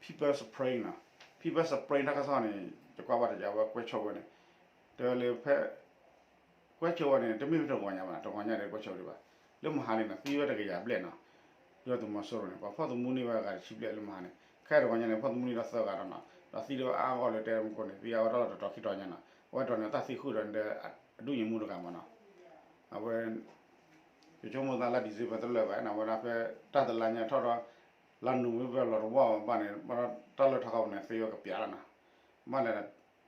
People's Spring နီၤ. People's Spring တၢ်ကစီၣ်န့ၣ် ယကွၢ်ဘၣ်တယၤဝဲကွဲးဆိဝဲန့ၣ် တဲဝဲလၢဖဲ ကွဲးဆိဝဲန့ၣ် တမ့ၢ်ဖဲတဂီၤညါဘၣ်နီၤ တဂီၤညါဒီးကွဲးဆိဒံးဘၣ် လၢမဟါလံနီၤ သံဝဲတကယၤဘျဲၣ်နီၤ. ဒုၣ်ဒါသုးမီၤစိရိၤန့ၣ် ပှၤဖီၣ်သမူန့ၢ်ဝဲအဂၤတဆံဘျဲၣ်လၢမဟါန့ၣ် ခဲအံၤတဂီၤညါန့ၣ် ဖီၣ်သမူန့ၢ်ဒီးသၢဂၤဒီးနီၤ ဒီးသံဒီးအါဂီၢ်လၢတဲမူခိၣ်န့ၣ် သံအါဝဲတၢ်လီၢ်တတီၤခံတီၤညါနီၤ အဝဲတီၤန့ၣ် တၢ်သံဃုာ်ဒီးဒုးညၣ်မူတဂၤမးနီၤ အဝဲ ယဆိကမိၣ်သးလါ December တလၢာ်ဘၣ်န့ၣ် အဝဲဒၣ်ဖဲတၢ်တလါညါထီၣ်ဒီး လါ November လီၤတဝီဘၣ်န့ၣ် ဘၣ်ဒီးတၢ်လၢထီၣ်ခီပူၤန့ၣ် သ့ဝဲကပျးလီၤနီၤ ဘၣ်လဲၣ်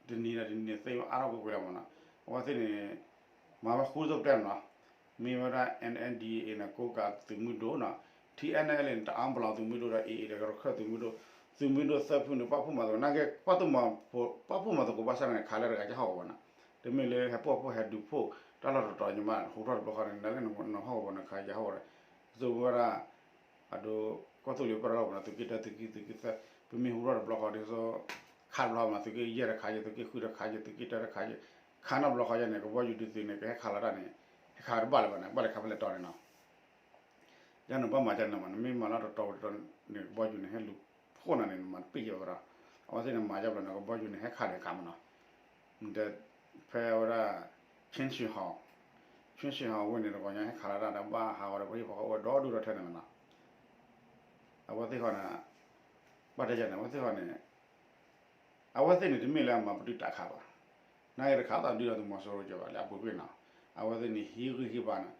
တနံၤဒီးတနံၤန့ၣ် သ့ဝဲအါထီၣ်ကွ့ၢ်ကွ့ၢ်လီၤမးနီၤ အဝဲသ့ၣ်န့ၣ် မၤဝဲဃူသိးပတဲမးနီၤ မ့ၢ်ဝဲဒၣ် NDAA န့ၣ် ကိးကးသုးမုၢ်ဒိၣ်နီၤ TNLA န့ၣ် တအၣ်ပလီၢ်သုးမုၢ်ဒိၣ်ဒီး AA ဒီးရခၢၣ်သုးမုၢ်ဒိၣ် သုးမုၢ်ဒိၣ်သၢဖုန့ၣ် ပာ်ဖှိၣ်မၤသကိး နာ်က့ ပာ်ဖှိၣ်မၤသကိးဘၣ်ဆၣ်န့ၣ် ခးလၢတဂၤကဟီၣ်ကဝီၤနီၤ တမ့ၢ်လၢဟဲပိာ်ဖှိၣ်ဟဲဒုးဖှိၣ် တၢ်လီၢ်တတီၤညီမး ဟူးထီၣ်တဘျီဃီန့ၣ် နလဲၣ်နဟီၣ်ကဝီၤန့ၣ် ခးယၤဟီၣ်ကဝီၤဒီး အသိးဝဲဒၣ် အဒိ ကီၢ်သူလ့ၤပၢၢ်လီၤဝဲနီၤ သုးက့တၢ သုးက့ သုးက့သၢ ပမ့ၢ်ဟူးထီၣ်တဘျီဃီဒ်သိး ခးတဘျီမး သုးက့ယဲၢ်တခးယဲၢ် သုးက့ဃုတခးယဲၢ် သုးက့တၢတခးယဲၢ် ခးနီတဘျီဃီယဲၢ်န့ၣ် ကဘီယူၤဒုးသုးန့ၣ် ကဟဲခးလီၤတၢ်န့ၣ် ဟဲခးတဘၣ်လၢၤဘၣ်န့ၣ် ဘၣ်လဲၤခးဖဲလဲၣ်တီၤန့ၣ်နီၤ ယန့ၣ်ဘၣ်မၤဒ်န့ၣ်မး နမ့ၢ်မၤလီၤတတီၤဝဲတတီၤန့ၣ် ကဘီယူၤန့ၣ် ဟဲလူၤဖှိၣ်နၤန့ၣ် နမၤတပ့ၢ်ယဲၢ်ဝဲဒီး အဝဲသ့ၣ်န့ၣ်မၤယါဘျီန့ၣ် ကဘီယူၤန့ၣ် ဟဲခးဒီးခးမးနီၤ နတဲ ဖဲဝဲဒၣ် ခၠ့ၣ်ၡွ့ၣ်ဟီၣ် ခၠ့ၣ်ၡွ့ၣ်ဟီၣ်ဝ့ၢ်န့ၣ် တဂီၤညါဟဲခးလီၤတၢ်ဒီး ဘၣ်ဟးဂီၤဒီး ပှၤဟံၣ်ဖိဃီဖိအိၣ်ဝဲဒီဒူၣ်ဒီထၢန့ၣ်မးနီၤ အဝဲသ့ၣ်ဃီန့ၣ် ဘၣ်တဲယၤန့ၣ် အဝဲသ့ၣ်ဃီန့ၣ် အဝဲသ့ၣ်န့ၣ် တမ့ၢ်လၢအမၤပတုာ်တၢ်ခးဘၣ်. နာ်က့တခါသးဒုၣ်ဒါသုးမီၤစိရိၤကၠီဘၣ်လၢအပူၤကွံာ်နီၤ. အဝဲသ့ၣ်န့ၣ် ဟံးဂံၢ်ဟံးဘါန့ၣ်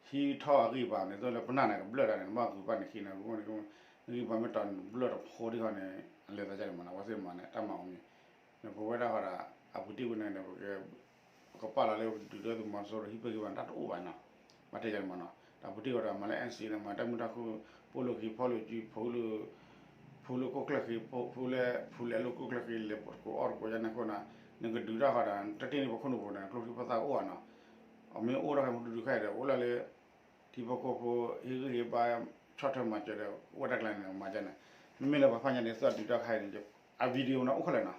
ဟံးထီၣ်အဂံၢ်ဘါန့ၣ် သိးလၢပနၢ်န့ၣ် ကဘျၢၣ်တၢ်န့ၣ် နဘၣ်ဂုာ်ဘၣ်န့ၣ်ခံန့ၣ် ဂံၢ်ဘါမ့ၢ်တီၤန့ၣ် ဘျၢၣ်တဖိဒံးဃီန့ၣ် အလဲၤသးဒ်န့ၣ်မးနီၤ. အဝဲသ့ၣ်မၤန့ၣ် တၢ်မၤအီၤမ့ၢ် နပဝဲဒၣ်ဃီဒီး အပူၤတ့ၢ်ဝဲန့ၣ် ပက ကပာ်လီၤလၢဒုၣ်ဒါသုးမီၤစိရိၤဟံးဖဲဂ့ၤဘၣ်တၢ်တအိၣ်ဘၣ်နီၤ, ဘၣ်တဲယၤန့ၣ်မနီၤ, တၢ်ပူၤတ့ၢ်ဝဲဒီးမၤလၢ အဲၣ်စံၣ် န့ၣ် မၤတၢ်မုာ်တၢ်ခုၣ် ပိာ်လိာ်က့ၤဖီလိာ်က့ၤ ဖိလၢ ဖိလၢကိၣ်ကျၢၢ်ဃ့ ဖိလၢ ဖူလဲၤလိာ်ကိၣ်ကျၢၢ်ဃ့ လဲၤတကိးအီၣ်တကိးယါန့ၣ်အဃိန့ၣ်, နကဒုးတၢ်ဃီဒီး တၢ်တ့ၢ်န့ၣ်ပခိၣ်နူာ်ပူၤန့ၣ် ကျိချံဖိသၣ်ကအိၣ်ဘၣ်နီၤ, အမ့ၢ်အိၣ်ထီၣ်ခဲမူဒုဒုခဲအံၤဒီး အိၣ်လၢလၢ ထံဖိကီၢ်ဖိ ဟ့ၣ်ဂံၢ်ဟ့ၣ်ဘါ ဆီၣ်ထွဲမၤစၢၤဒီး အိၣ်ဝဲတၢ်ကျါန့ၣ် မၤဒ်န့ၣ်, မ့မ့ၢ်လၢပှၤဖးညါန့ၣ် သုးဒုးတၢ်ခါအံၤန့ၣ် အ video န့ၣ်အိၣ်ခဲလၢာ်နီၤ,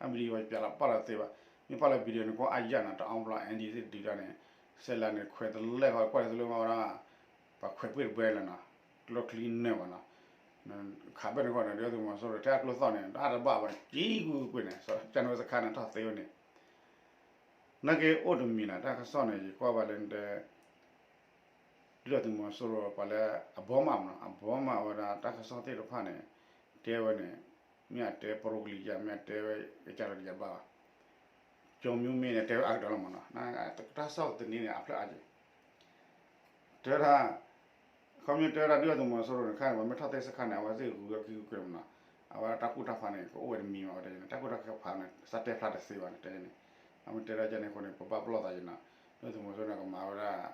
အ video ပျးလီၤပာ်လီၤသ့ဘၣ်, မ့ၢ်ပာ်လီၤ video န့ၣ် ကွၢ်အါယၢ်နီၤ, တအီဘျီ N D သ့ၣ်ဒုးတၢ်န့ၣ်, စဲးလးန့ၣ် ခွဲးတလဲၣ်ဃီ ကွၢ်လၢသုလၢမၤဝဲဒၣ် ပှၤခွဲးပှ့ၢ်တဘှဲလၢနီၤ, ကျိချံနၢၤဘၣ်နီၤ, ခးဘၣ်န့ၣ်ဃီဒီး ဒုၣ်ဒါသုးမီၤစိရိၤတဲအကျိသီၣ်န့ၣ် တၢ်တဘၣ်ဘၣ် ကံကွ့ၢ်ကွ့ၢ်န့ၣ်, ကၢ်နဝဲစခါန့ၣ် ထီၣ်သ့ဝဲန့ၣ် နာ်က့အိၣ်တမံၤနီၤ, တၢ်ကစီၣ်န့ၣ် ယကွၢ်ဘၣ်လၢတဲ ဒုၣ်ဒါသုးမီၤစိရိၤ ပှၤလၢအဘီမးမနီၤ, အဘီမးဝဲဒၣ်တၢ်ကစီၣ်သ့ၣ်တဖၣ်န့ၣ် တဲဝဲန့ၣ်, မ့ၢ်အတဲပရိကလံၤယါ မ့ၢ်အတဲဝဲကစၢ်လီၤတယၤဘၣ်ဘၣ်, ကၠီမၠိမ့ၢ်န့ၣ် တဲဝဲအါကတၢၢ်လီၤမနီၤ, တၢ်ကစီၣ်တနံၤန့ၣ် အဖျၢၣ်အါက့ၤ တဲဝဲဒၣ်, ခီမ့ၢ်တဲဝဲဒၣ်ဒုၣ်ဒါသုးမီၤစိရိၤန့ၣ် ခါန့ၣ် ပှၤမ့ၢ်ထီၣ်သ့စခါန့ၣ် အဝဲသ့ၣ်ဂုၤဝဲခံဂုၤကွဲမနီၤ, အဝဲဒၣ်တၢ်ကူၣ်တၢ်ဖးန့ၣ် ကအိၣ်ဝဲတမံၤမး ဝဲတဲန့ၣ် တၢ်ကူၣ်တၢ်ဖးန့ၣ် စးတဲဖျါတသ့ဘၣ်န့ၣ် တဲန့ၣ်, အမ့ၢ်တဲဒၣ်ကန့ၣ်အဃိန့ၣ် ပဘၣ်ပလီၢ်သးယနီၤ, ဒုၣ်ဒါသုးမီၤစိရိၤန့ၣ် ကမၤဝဲဒၣ်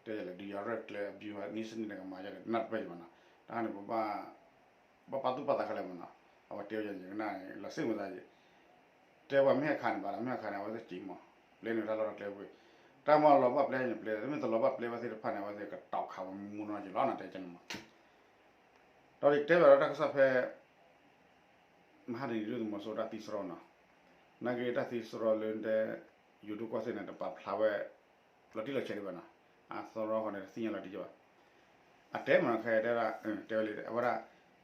တဲယလဲၣ် ဒုးယၤရဲၣ်ကျဲၤ အဘျုးနံၣ်စနံၣ်န့ၣ် ကမၤယၤန့ၣ် နၢ်တပၢၢ်ယမနီၤ, တၢ်န့ၣ် ပဘၣ်ပာ်သူၣ်ပာ်သးခဲလၢာ်မနီၤ, အဝဲတဲဝဲယၤန့ၣ် ယကနၣ်န့ၣ် လီၤစ့ၣ်မသးယံၤ, တဲပှၤမ့ၢ်ဟဲခးန့ၣ်ဘၣ်ဒီး မ့ၢ်ဟဲခးန့ၣ် အဝဲသ့ၣ်က့ၤမး, ပျဲန့ၣ်တၢ်လီၢ်တၢ်ကျဲဝ့ၢ်, တၢ်မ့ၢ်လီၤဘၣ်ပျဲန့ၣ်ပျဲ, တမ့ၢ်တလီၤဘၣ်ပျဲဝဲသ့ၣ်တဖၣ်န့ၣ် အဝဲသ့ၣ်ကတီၤခးဝဲမူနီၤယံၤလီၤနီၤ တဲကန့ၣ်မး, ဒီးယတဲဘၣ်ဒီးတၢ်ကစီၣ်ဖဲ မဟါတနံၤ ဒုၣ်ဒါသုးမီၤစိရိၤတၢ်သံစရီနီၤ, နာ်က့တၢ်သံစရီလၢတဲ ယိၤဒိၣ်ကီၢ်စဲၣ်န့ၣ် တပာ်ဖျါဝဲ လီၤတံၢ်လီၤဆဲးဒံးဘၣ်နီၤ, အသရီဃီန့ၣ် တသ့ၣ်ညါလီၤတံၢ်ဘၣ်, အတဲမနီၤ ခဲအံၤတဲဒၣ် တဲဝဲလံ အဝဲဒၣ်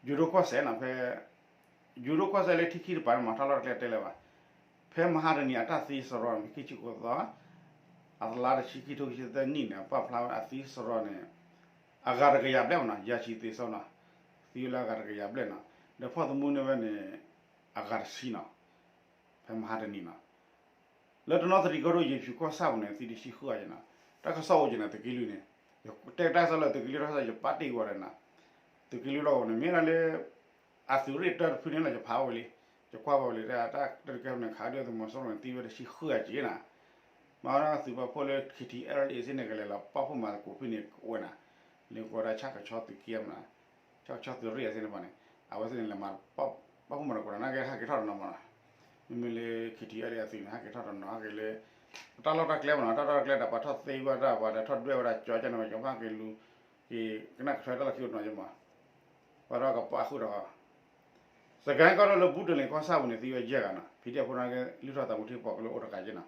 ယိၤဒိၣ်ကီၢ်စဲၣ်နီၤ ဖဲ ယိၤဒိၣ်ကီၢ်စဲၣ်လၢထံခံတပၤန့ၣ်မး တၢ်လီၢ်တၢ်ကျဲတဲလၢၤဘၣ်, ဖဲမဟါတနံၤအတၢ်သံစရီန့ၣ် ခံဆံဃိးသီ အသလါတဆံခံထိခံဆံသၢနံၣ်န့ၣ် ပာ်ဖျါဝဲအသံစရီန့ၣ် အဂၤတကယၤဘျဲၣ်မနီၤ, ယၤဆံသ့စီနီၤ, သံဝဲလၢအဂၤတကယၤဘျဲၣ်နီၤ, ဒီးဖီၣ်သမူန့ၢ်ဝဲန့ၣ် အဂၤတဆံနီၤ, ဖဲမဟါတနံၤနီၤ, လၢတနီသရံၣ်ကီၢ်ဒိၣ် ယ့ၤဖၠူၤကီၢ်ဆၣ်ပူၤန့ၣ် သံတဆံဃုဂၤနီၤ, တၢ်ကစီၣ်အိၣ်က့ၤန့ၣ် သုးက့လွံၢ်န့ၣ်, ယတဲတၢ်ကစီၣ်လၢသုးက့လွံၢ်တၢ်ကစီၣ် ယပာ်တ့ၢ်ကွံာ်ဝဲဒီးနီၤ, သုးက့လွံၢ်လီၢ်ကဝီၤန့ၣ် မ့ၢ်ဒၣ်လၢ အသုးရ့ၣ်တၢတဖုန့ၣ်လီၤ ယဖးဝဲလံ, ယကွၢ်ဝဲလံ တၢ်တၢ်တကဲန့ၣ် ခးဒုၣ်ဒါသုးမီၤစိရိၤန့ၣ် သံဝဲတဆံဃုဂၤက့ၤနီၤ, မ့ၢ်ဝဲဒၣ်သုးပာ်ဖှိၣ်လၢ K T L A သ့ၣ်န့ၣ် ကလဲၤလီၤပာ်ဖှိၣ်မၤသကိးဖဲန့ၣ်ကအိၣ်ဝဲနီၤ, လၢကဝဲဒၣ်ဆၣ်ကဆီသုးက့မနီၤ, ဆၣ်ကဆီသုးရ့ၣ်အသ့ၣ်တဖၣ်န့ၣ် အဝဲသ့ၣ်န့ၣ်လဲၤမၤ ပာ်ဖှိၣ်မၤသကိးဒီး နာ်က့ဟဲက့ၤထီၣ်တနီၤမနီၤ, မ့မ့ၢ်လၢ K T L A အသုးန့ၣ် ဟဲက့ၤထီၣ်တနီၤ ဟဲက့ၤလၢ တၢ်လီၢ်တၢ်ကျဲမနီၤ, တၢ်လီၢ်တၢ်ကျဲဒီးပှၤထီၣ်သ့ဝဲဒၣ် ပှၤဒီးထီၣ်ဒွဲၣ်ဝဲဒၣ်ကၠီကန့ၣ် ပှၤကဘၣ်က့ၤလူၤ က့ၤကနၣ်ကထွဲတၢ်လီၢ်ခံအိၣ်တနီၤက့မး, ပှၤဒီးကပာ်ဃုာ်ဒီး စကဲကီၢ်ဒိၣ်လၢဘူးတလ့ၣ်ကီၢ်ဆၣ်ပူၤန့ၣ် သံဝဲယဲၢ်ဂၤနီၤ, ဖံးဒဲးဖိန့ၣ်က့ လုၢ်ထီၣ်သးမူထံကီၢ်ဖိလၢအိၣ်တဂၤက့နီၤ,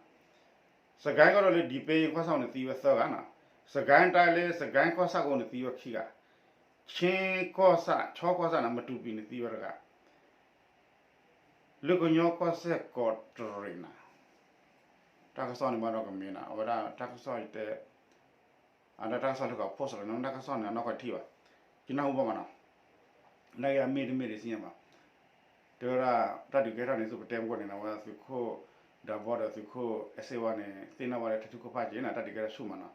စကဲကီၢ်ဒိၣ်လၢဒံးပ့ကီၢ်ဆၣ်ပူၤန့ၣ် သံဝဲသၢဂၤနီၤ, စကဲတၢ်လၢ စကဲကီၢ်ဆၣ်ကအိၣ်န့ၣ် သံဝဲခံဂၤ, ခ့ကီၢ်ဆၣ် ခၠီကီၢ်ဆၣ်န့ၣ် မတူပီန့ၣ် သံဝဲတဂၤ လၢကညီကီၢ်စဲၣ်ကီးတရံးနီၤ, တၢ်ကစီၣ်န့ၣ်ဘၣ်ဒီးကမ့ၢ်နီၤ, အဝဲဒၣ်တၢ်ကစီၣ်ယတဲ အတၢ်ကစီၣ်လၢက post လီၤ နတၢ်ကစီၣ်န့ၣ် အနီၢ်ကီၢ်ထံၣ်ဘၣ်, ယနၢ်ဟူဘၣ်မးနီၤ, နာ်က့အမ့ၢ်တမ့ၢ်ဒ်သ့ၣ်ညါဘၣ်, တဲဝဲဒၣ် တၢ်ဒုးကဲထီၣ်န့ၣ် သုပတဲမူန့ၣ်နီၤ ဝဲဒၣ်သုးခိၣ်ဒးဘီဒီးသုးခိၣ်အဲၣ်စ့ဝါန့ၣ် သ့ၣ်နီၣ်ဝဲလၢထံထူကီၢ်ဖးက့ၤနီၤ တၢ်ဒုးကဲထီၣ်ဆူၣ်မးနီၤ,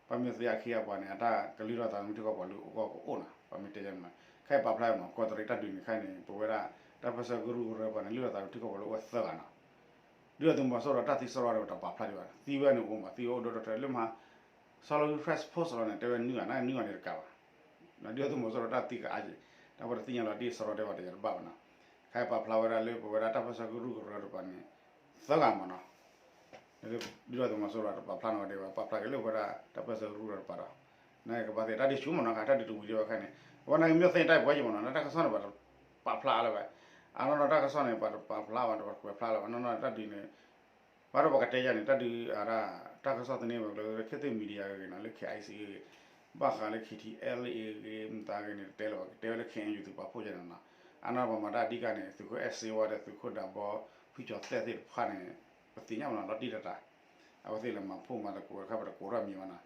ဘၣ်မ့ၢ်သ့အခ့အပှၤန့ၣ် အတၢ်ကလုၢ်ထီၣ်သးမူထံကီၢ်ပှၤလၢအိၣ်ကီၢ်ကအိၣ်နီၤ ပှၤမ့ၢ်တဲယါန့ၣ်နီၤ, ခဲအံၤပာ်ဖျါမး ကီးတရံးတၢ်ဒုးန့ၣ်ခဲအံၤန့ၣ် ပဝဲဒၣ် တၢ်ပၢၢ်ဆၢကရူၢ်ကရၢပှၤန့ၣ် လုၢ်ထီၣ်သးမူထံကီၢ်ပှၤလၢအိၣ်သၢဂၤနီၤ, ဒုၣ်ဒါသုးမီၤစိရိၤတၢ်သံစရီဒီးတပာ်ဖျါဒံးဘၣ်, သံဝဲန့ၣ်အိၣ်မး သံဝဲအိၣ်ဒိၣ်ဒိၣ်ထဲလၢမး Salween Press Post လီၤန့ၣ် တဲဝဲနွံဂၤ နွံဂၤန့ၣ်တကးဘၣ်, ဒုၣ်ဒါသုးမီၤစိရိၤတၢ်သံကအါက့ၤ, တၢ်ပှၤတသ့ၣ်ညါလီၤတံၢ်စရီတဲဝဲတယၤတဘၣ်ဘၣ်နီၤ, ခဲအံၤပာ်ဖျါဝဲဒၣ်လၢပဝဲဒၣ်တၢ်ပၢၢ်ဆၢကရူၢ်ကရၢတပၤန့ၣ် သၢဂၤမးနီၤ, ဒုၣ်ဒါသုးမီၤစိရိၤတပာ်ဖျါနီၤဒဲးဘၣ် ပာ်ဖျါက့ၤလၢပဝဲဒၣ်တၢ်ပၢၢ်ဆၢကရူၢ်ကရၢတပၤဒီး နကဘၣ်သ့ၣ်တၢ်ဒုးဆူၣ်မးနီၤ တၢ်ဒုးတဝံၤဒံးဘၣ်ခဲအံၤန့ၣ် အဝဲန့ၣ်ကမ့ၢ်သ့ၣ်တၢ်ပှဲၤယံၤမးနီၤ တၢ်ကစီၣ်န့ၣ်ပှၤတပာ်ဖျါလၢၤဘၣ်, အနီၢ်နီၢ်တၢ်ကစီၣ်န့ၣ် ပှၤတပာ်ဖျါဘၣ် တပာ်ကွဲးဖျါလၢၤဘၣ် နီၢ်နီၢ်တၢ်ဒုးန့ၣ် ဘၣ်ဒီးပှၤကတဲယါန့ၣ် တၢ်ဒုးအဒၣ် တၢ်ကစီၣ်သန့ဘၣ်ကျိၤ လၢ ခေတ်သစ် Media ဂ့ၤနီၤ လၢ K I C ဂ့ၤ ဘၣ်ဃးလၢ K T L A ဂ့ၤ မတၤဂ့ၤန့ၣ် တတဲလၢၤဘၣ် ကတဲဝဲလၢ K N U သုးပာ်ဖှိၣ်ယါန့ၣ်နီၤ, အနီၢ်ပှၤမၤတၢ်အဓိကန့ၣ် သုးခိၣ်အဲၣ်စ့ဝါဒီးသုးခိၣ်ဒးဘီ ဖုကၠီၤသဲၣ်သ့ၣ်တဖၣ်န့ၣ် ပသ့ၣ်ညါမးနီၤ လီၤတံၢ်တၢ်တၢ်, အဝဲသ့ၣ်လဲၤမၤဖှိၣ်မၤသကိးတခါ ပတကိးထီၣ်မံၤဘၣ်နီၤ,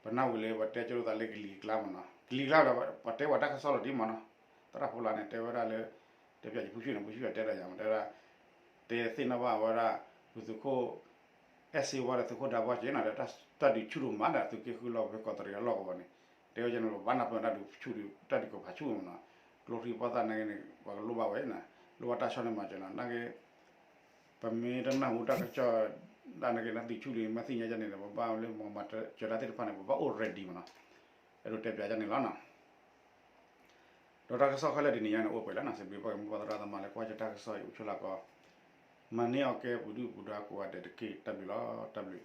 ပနၢ်ဝံၤလၢပှၤတဲကၠိလိာ်သးလၢကလံၤကျါမးနီၤ ကလံၤကျါဒီး ပှၤတဲပှၤတၢ်ကစီၣ်လီၤတံၢ်မးနီၤ, သရၣ်ဖိလၢန့ၣ်တဲဝဲဒၣ်လၢ တဲပၠးယဖုဆူၣ်န့ၣ် ဖုဆူၣ်တဲဒၣ်ယၤမး တဲဝဲဒၣ် တဲသ့ၣ်နီၣ်ဘၣ်ဝဲဒၣ် ပသုးခိၣ် အဲၣ်စ့ဝါဒီးသုးခိၣ်ဒးဘီက့ၤနီၤ ဒီးတၢ်ဒုးဆူၣ်ဒိၣ်မးဒီးသုးက့ဃုလီၢ်ကဝီၤကီးတရံးအလီၢ်ကဝီၤန့ၣ်, တဲဝဲကန့ၣ် ပဘၣ်နၢ်ပၢၢ်တၢ်ဒုးဆူၣ် တၢ်ဒုးကီၢ်ဖးဆူၣ်မးနီၤ, ကျိချံပီၣ်သၣ်န့ၣ်ဂ့ၤန့ၣ် ပှၤကလိၣ်ဘၣ်ဝဲနီၤ, လိၣ်ဘၣ်တၢ်ဆီၣ်န့ၢ်မၤစၢၤနီၤ နာ်က့ ပမ့ၢ်တနၢ်ဟူတၢ်ကစီၣ် ဒ်န့ၣ်က့ၤ နသုးဆူၣ်လံ မ့ၢ်သ့ၣ်ညါဒ်န့ၣ်ဒီး ပဘၣ်လၢမၤစၢၤတၢ်သ့ၣ်တဖၣ်န့ၣ် ပဘၣ်အိၣ် ready မ့ၢ်နီၤ, အဲၣ်ဒိးတဲပၠးဒ်န့ၣ်လီၤနီၤ. ဒီးတၢ်ကစီၣ်ခဲလၢာ်တနံၤညါန့ၣ် အိၣ်ပှဲၤလံနီၤ, စံးဘျုးပှၤကညီပှၤသရၣ်သမါလၢကွၢ်က့ၤတၢ်ကစီၣ်အံၤ အိၣ်ဆိးလၢကီး, မၤန့ၢ်အီၤကဲပှၤဒုၣ်ပှၤဒါကိးဂၤဒဲးတက့ၢ် တၢ်ဘျုးလီၤ တၢ်ဘျုး